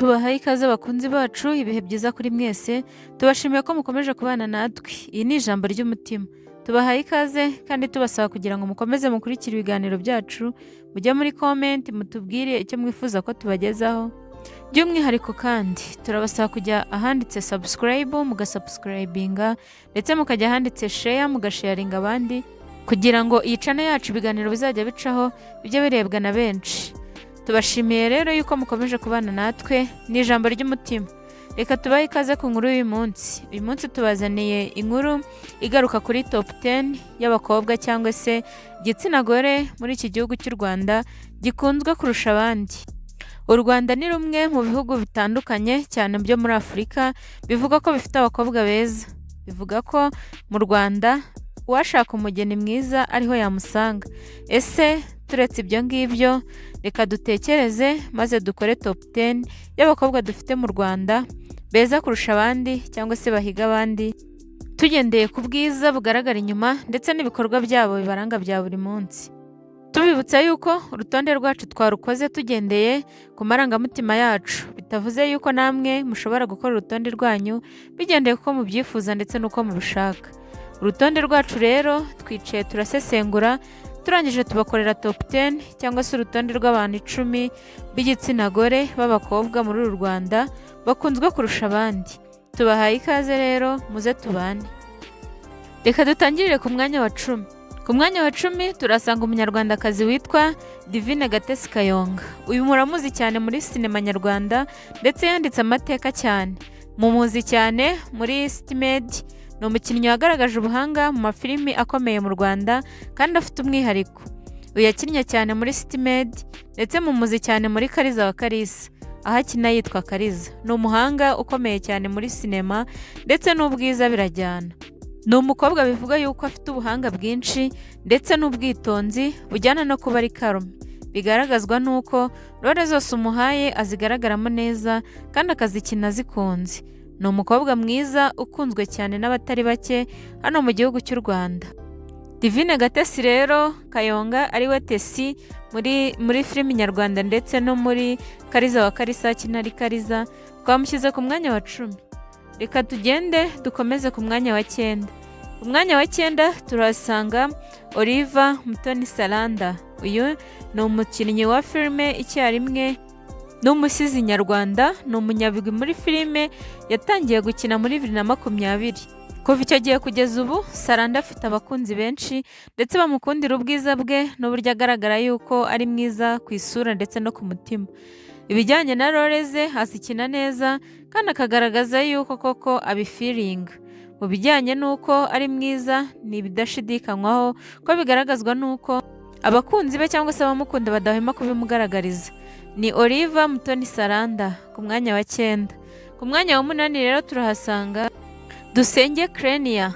Tubahaye ikaze bakunzi bacu, ibihe byiza kuri mwese, tubashimiye ko mukomeje kubana natwe. Iyi ni Ijambo ry'Umutima. Tubahaye ikaze kandi tubasaba kugira ngo mukomeze mukurikire ibiganiro byacu, mujye muri comment mutubwire icyo mwifuza ko tubagezaho. By'umwihariko kandi turabasaba kujya ahanditse subscribe mugasubscribinga, ndetse mukajya ahanditse share mugasharinga abandi, kugira ngo iyi channel yacu ibiganiro bizajya bicaho bijye birebwa na benshi. Tubashimiye rero yuko mukomeje kubana natwe, ni Ijambo ry'Umutima. Reka tubahe ikaze ku nkuru y'uyu munsi. Uyu munsi tubazaniye inkuru igaruka kuri top 10 y'abakobwa cyangwa se igitsina gore muri iki gihugu cy'u Rwanda gikunzwe kurusha abandi. U Rwanda ni rumwe mu bihugu bitandukanye cyane byo muri Afurika bivuga ko bifite abakobwa beza. Bivuga ko mu Rwanda uwashaka umugeni mwiza ariho yamusanga. Ese turetse ibyo ngibyo, reka dutekereze maze dukore top 10 y'abakobwa dufite mu Rwanda beza kurusha abandi cyangwa se bahiga abandi, tugendeye ku bwiza bugaragara inyuma ndetse n'ibikorwa byabo bibaranga bya buri munsi. Tubibutsa yuko urutonde rwacu twarukoze tugendeye ku marangamutima yacu, bitavuze yuko namwe mushobora gukora urutonde rwanyu bigendeye kuko mubyifuza ndetse n'uko mubishaka. Urutonde rwacu rero twicaye turasesengura, turangije tubakorera top 10 cyangwa se urutonde rw'abantu 10 b'igitsina gore b'abakobwa muri uru Rwanda bakunzwe kurusha abandi. Tubahaye ikaze rero, muze tubane. Reka dutangirire ku mwanya wa 10. Ku mwanya wa 10 turasanga umunyarwandakazi witwa Divine Gatesi Kayonga. Uyu muramuzi cyane muri sinema nyarwanda ndetse yanditse amateka cyane. Mumuzi cyane muri City Maid, ni umukinnyi wagaragaje ubuhanga mu mafilimi akomeye mu Rwanda kandi afite umwihariko. Uyu yakinnye cyane muri City Maid ndetse mumuzi cyane muri Kariza wa Kalisa, aho akina yitwa Kariza. Ni umuhanga ukomeye cyane muri sinema ndetse n'ubwiza birajyana. Ni umukobwa bivuga yuko afite ubuhanga bwinshi ndetse n'ubwitonzi bujyana no kuba ari calme. Bigaragazwa n'uko role zose umuhaye azigaragaramo neza kandi akazikina azikunze. Ni umukobwa mwiza ukunzwe cyane n'abatari bake hano mu gihugu cy'u Rwanda. Divine Gatesi rero Kayonga, ariwe Tesi muri filimi nyarwanda ndetse no muri Kariza wa Kalisa akina ari Kariza, twamushyize ku mwanya wa 10. Reka tugende dukomeze ku mwanya wa 9. Ku mwanya wa 9 turahasanga Oliva Mutoni Saranda. Uyu ni umukinnyi wa filime icyarimwe n'umusizi nyarwanda, ni umunyabigwi muri filime, yatangiye gukina muri 2020. Kuva icyo gihe kugeza ubu, Saranda afite abakunzi benshi ndetse bamukundira ubwiza bwe n'uburyo agaragara yuko ari mwiza ku isura ndetse no ku mutima. Ibijyanye na role ze azikina neza kandi akagaragaza yuko koko abifeelinga. Mu bijyanye n'uko ari mwiza ni ibidashidikanywaho ko bigaragazwa n'uko abakunzi be cyangwa se abamukunda badahwema kubimugaragariza. Ni Oliva Mutoni Saranda ku mwanya wa 9. Ku mwanya wa 8 rero turahasanga Dusenge Clenia.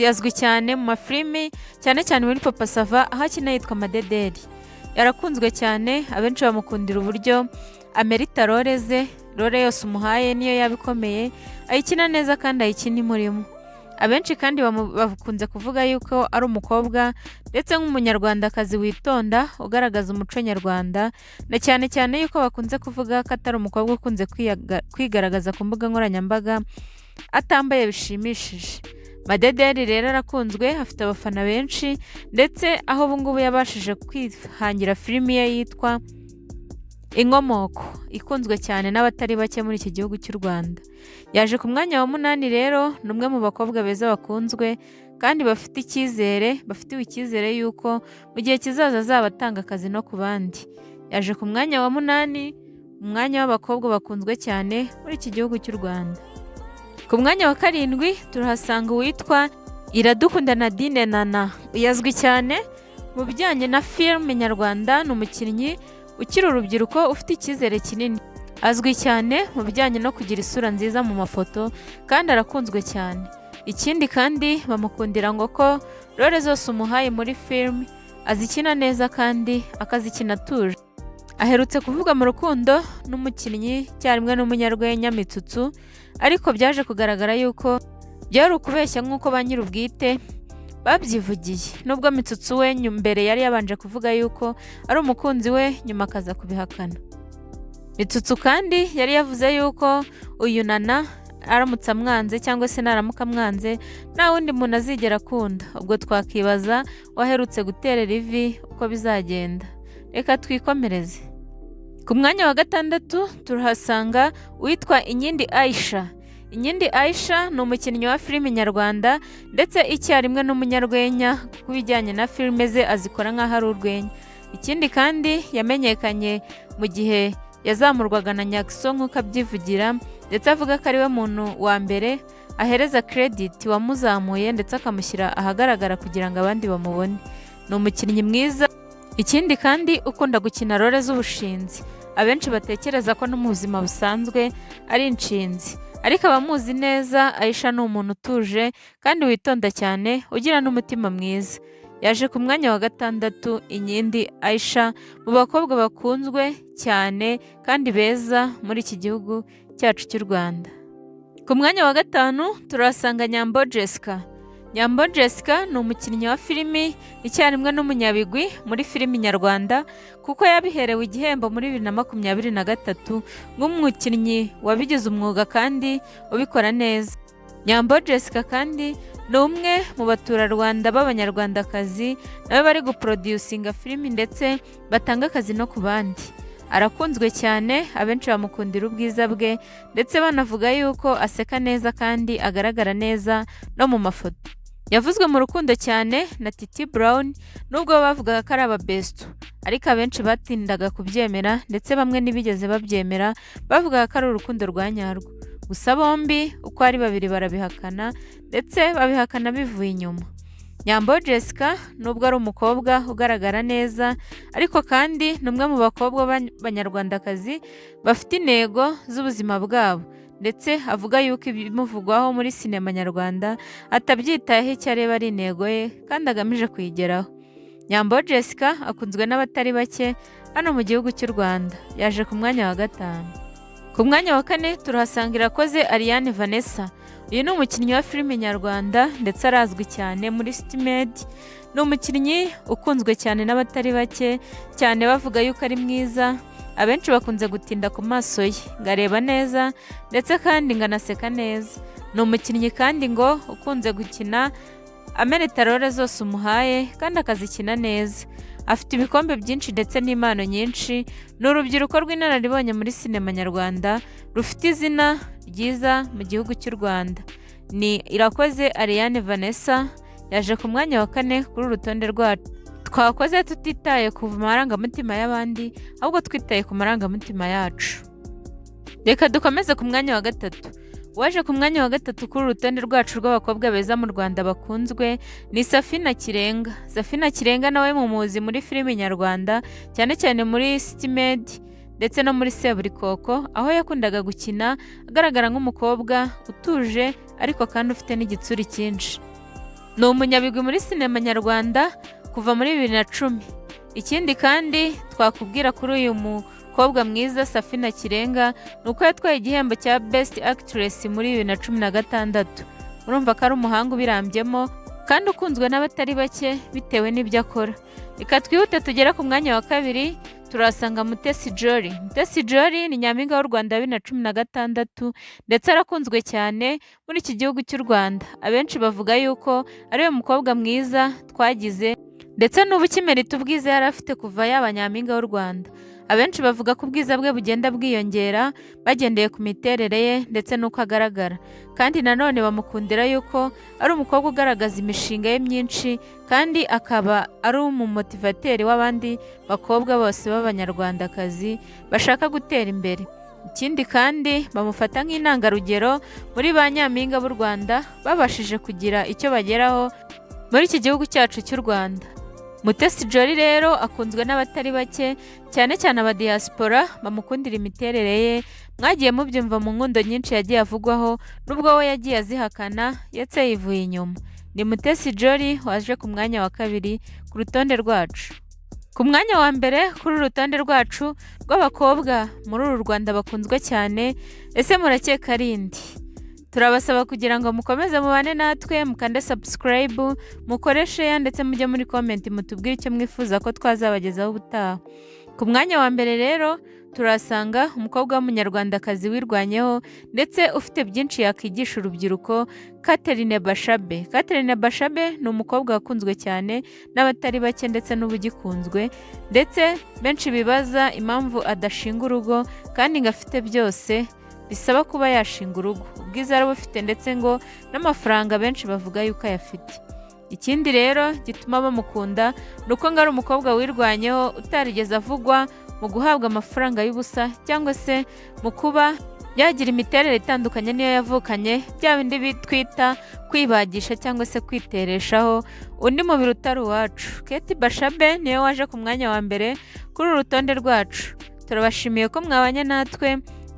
Azwi cyane mu mafilimi, cyane cyane muri Papa Sava aho akina yitwa Madederi. Yarakunzwe cyane, abenshi bamukundira uburyo amerita role ze, role yose umuhaye niyo yaba ikomeye ayikina neza kandi ayikina imurimo. Abenshi kandi bakunze kuvuga yuko ari umukobwa ndetse nk'umunyarwandakazi witonda, ugaragaza umuco nyarwanda, na cyane cyane yuko bakunze kuvuga ko atari umukobwa ukunze kwigaragaza ku mbuga nkoranyambaga atambaye bishimishije. Madederi rero arakunzwe, afite abafana benshi, ndetse aho ubu ngubu yabashije kwihangira filimi ye yitwa Inkomoko, ikunzwe cyane n'abatari bake muri iki gihugu cy'u Rwanda. Yaje ku mwanya wa 8 rero, ni umwe mu bakobwa beza bakunzwe kandi bafite icyizere, bafitiwe icyizere yuko mu gihe kizaza azaba atanga akazi no ku bandi. Yaje ku mwanya wa 8, umwanya w'abakobwa bakunzwe cyane muri iki gihugu cy'u Rwanda. Ku mwanya wa 7 turahasanga uwitwa Iradukunda Nadine Nana. Uyu azwi cyane mu bijyanye na filime nyarwanda, ni umukinnyi ukiri urubyiruko ufite icyizere kinini. Azwi cyane mu bijyanye no kugira isura nziza mu mafoto kandi arakunzwe cyane. Ikindi kandi bamukundira ngo ko role zose umuhaye muri filime azikina neza kandi akazikina atuje. Aherutse kuvuga mu rukundo n'umukinnyi icyarimwe n'umunyarwenya Mitsutsu, ariko byaje kugaragara yuko byari ukubeshya nk'uko ba nyir'ubwite babyivugiye. Nubwo Mitsutsu we mbere yari yabanje kuvuga yuko ari umukunzi we, nyuma akaza kubihakana. Mitsutsu kandi yari yavuze yuko uyu Nana aramutse amwanze cyangwa se naramuka amwanze nta wundi muntu azigera akunda. Ubwo twakibaza waherutse guterera ivi uko bizagenda. Reka twikomereze. Ku mwanya wa gatandatu turahasanga uwitwa Inkindi Aisha. Inkindi Aisha ni umukinnyi wa filime nyarwanda ndetse icyarimwe n'umunyarwenya, kuko ibijyanye na filime ze azikora nk'aho ari urwenya. Ikindi kandi yamenyekanye mu gihe yazamurwaga na Nyaxo nk'uko abyivugira, ndetse avuga ko ariwe muntu wa mbere ahereza credit wamuzamuye ndetse akamushyira ahagaragara kugira ngo abandi bamubone. Ni umukinnyi mwiza, ikindi kandi ukunda gukina role z'ubushinzi. Abenshi batekereza ko no mu buzima busanzwe ari inshinzi, ariko abamuzi neza, Aisha ni umuntu utuje kandi witonda cyane, ugira n'umutima mwiza. Yaje ku mwanya wa gatandatu, Inkindi Aisha, mu bakobwa bakunzwe cyane kandi beza muri iki gihugu cyacu cy'u Rwanda. Ku mwanya wa gatanu turahasanga Nyambo Jessica. Nyambo Jessica ni umukinnyi wa filimi icyarimwe n'umunyabigwi muri filimi nyarwanda, kuko yabiherewe igihembo muri 2023 nk'umukinnyi wabigize umwuga kandi ubikora neza. Nyambo Jessica kandi ni umwe mu baturarwanda b'abanyarwandakazi nawe bari guproducinga filimi ndetse batanga akazi no ku bandi. Arakunzwe cyane, abenshi bamukundira ubwiza bwe ndetse banavuga yuko aseka neza kandi agaragara neza no mu mafoto. Yavuzwe mu rukundo cyane na Titi Brown, nubwo bavugaga ko ari ababesto, ariko abenshi batindaga kubyemera ndetse bamwe ntibigeze babyemera, bavugaga ko ari urukundo rwa nyarwo. Gusa bombi uko ari babiri barabihakana ndetse babihakana bivuye inyuma. Nyambo Jessica nubwo ari umukobwa ugaragara neza, ariko kandi ni umwe mu bakobwa b'abanyarwandakazi bafite intego z'ubuzima bwabo, ndetse avuga yuko ibimuvugwaho muri sinema nyarwanda atabyitayeho, icyo areba ari intego ye kandi agamije kuyigeraho. Nyambo Jessica akunzwe n'abatari bake hano mu gihugu cy'u Rwanda. Yaje ku mwanya wa gatanu. Ku mwanya wa kane turahasanga Irakoze Ariane Vanessa. Uyu ni umukinnyi wa filime nyarwanda ndetse arazwi cyane muri City Maid. Ni umukinnyi ukunzwe cyane n'abatari bake cyane, bavuga yuko ari mwiza. Abenshi bakunze gutinda ku maso ye, ngo areba neza ndetse kandi ngo anaseka neza. Ni umukinnyi kandi ngo ukunze gukina ameneta role zose umuhaye kandi akazikina neza. Afite ibikombe byinshi ndetse n'impano nyinshi. Ni urubyiruko rw'inararibonye muri sinema nyarwanda rufite izina ryiza mu gihugu cy'u Rwanda. Ni Irakoze Ariane Vanessa, yaje ku mwanya wa kane kuri uru rutonde rwacu. Twakoze tutitaye ku marangamutima y'abandi, ahubwo twitaye ku marangamutima yacu. Reka dukomeze ku mwanya wa gatatu. Uwaje ku mwanya wa gatatu kuri uru rutonde rwacu rw'abakobwa beza mu Rwanda bakunzwe ni Safina Kirenga. Safina Kirenga nawe mumuzi muri filimi nyarwanda, cyane cyane muri City Maid ndetse no muri Seburikoko, aho yakundaga gukina agaragara nk'umukobwa utuje ariko kandi ufite n'igitsuri cyinshi. Ni umunyabigwi muri sinema nyarwanda kuva muri 2010. Ikindi kandi twakubwira kuri uyu mukobwa mwiza Safina Kirenga ni uko yatwaye igihembo cya Best Actress muri 2016. Urumva ko ari umuhanga ubirambyemo kandi ukunzwe n'abatari bake bitewe n'ibyo akora. Reka twihute tugere ku mwanya wa kabiri, turahasanga Mutesi Jolly. Mutesi Jolly ni nyampinga w'u Rwanda wa 2016 ndetse arakunzwe cyane muri iki gihugu cy'u Rwanda. Abenshi bavuga yuko ariwe mukobwa mwiza twagize, ndetse n'ubu ukimerita ubwiza yari afite kuva yaba nyampinga w'u Rwanda. Abenshi bavuga ko ubwiza bwe bugenda bwiyongera bagendeye ku miterere ye ndetse n'uko agaragara. Kandi nanone bamukundira yuko ari umukobwa ugaragaza imishinga ye myinshi kandi akaba ari umumotivateur w'abandi bakobwa bose b'abanyarwandakazi bashaka gutera imbere. Ikindi kandi bamufata nk'intangarugero muri ba nyampinga b'u Rwanda babashije kugira icyo bageraho muri iki gihugu cyacu cy'u Rwanda. Mutesi Jolly rero akunzwe n'abatari bake, cyane cyane abadiaspora bamukundira imiterere ye. Mwagiye mubyumva mu nkundo nyinshi yagiye avugwaho, nubwo we yagiye azihakana ndetse yivuye inyuma. Ni Mutesi Jolly waje ku mwanya wa kabiri ku rutonde rwacu. Ku mwanya wa mbere kuri uru rutonde rwacu rw'abakobwa muri uru Rwanda bakunzwe cyane, ese murakeka ari inde? Turabasaba kugira ngo mukomeze mubane natwe, mukande subscribe, mukore share ndetse mujye muri comment mutubwire icyo mwifuza ko twazabagezaho ubutaha. Ku mwanya wa mbere rero turasanga umukobwa w'Umunyarwandakazi wirwanyeho ndetse ufite byinshi yakwigisha urubyiruko, Catherine Bashabe. Catherine Bashabe ni umukobwa wakunzwe cyane n'abatari bake ndetse n'ubugikunzwe, ndetse benshi bibaza impamvu adashinga urugo kandi ngo afite byose bisaba kuba yashinga urugo. Ubwiza arabufite ndetse ngo n'amafaranga benshi bavuga yuko ayafite. Ikindi rero gituma bamukunda ni uko ngo ari umukobwa wirwanyeho, utarigeze avugwa mu guhabwa amafaranga y'ubusa cyangwa se mu kuba yagira imiterere itandukanye n'iyo yavukanye, bya bindi twita kwibagisha cyangwa se kwitereshaho undi mubiri utari uwacu. Kate Bashabe niwe waje ku mwanya wa mbere kuri uru rutonde rwacu. Turabashimiye ko mwabanye natwe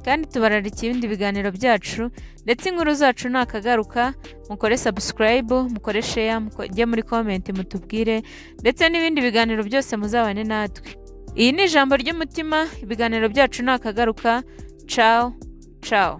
kandi tubararikiye ibindi biganiro byacu ndetse inkuru zacu nakagaruka. Mukore subscribe, mukore share, mujye muri comment mutubwire ndetse n'ibindi biganiro byose, muzabane natwe. Iyi ni Ijambo ry'Umutima, ibiganiro byacu nakagaruka. Ciao ciao.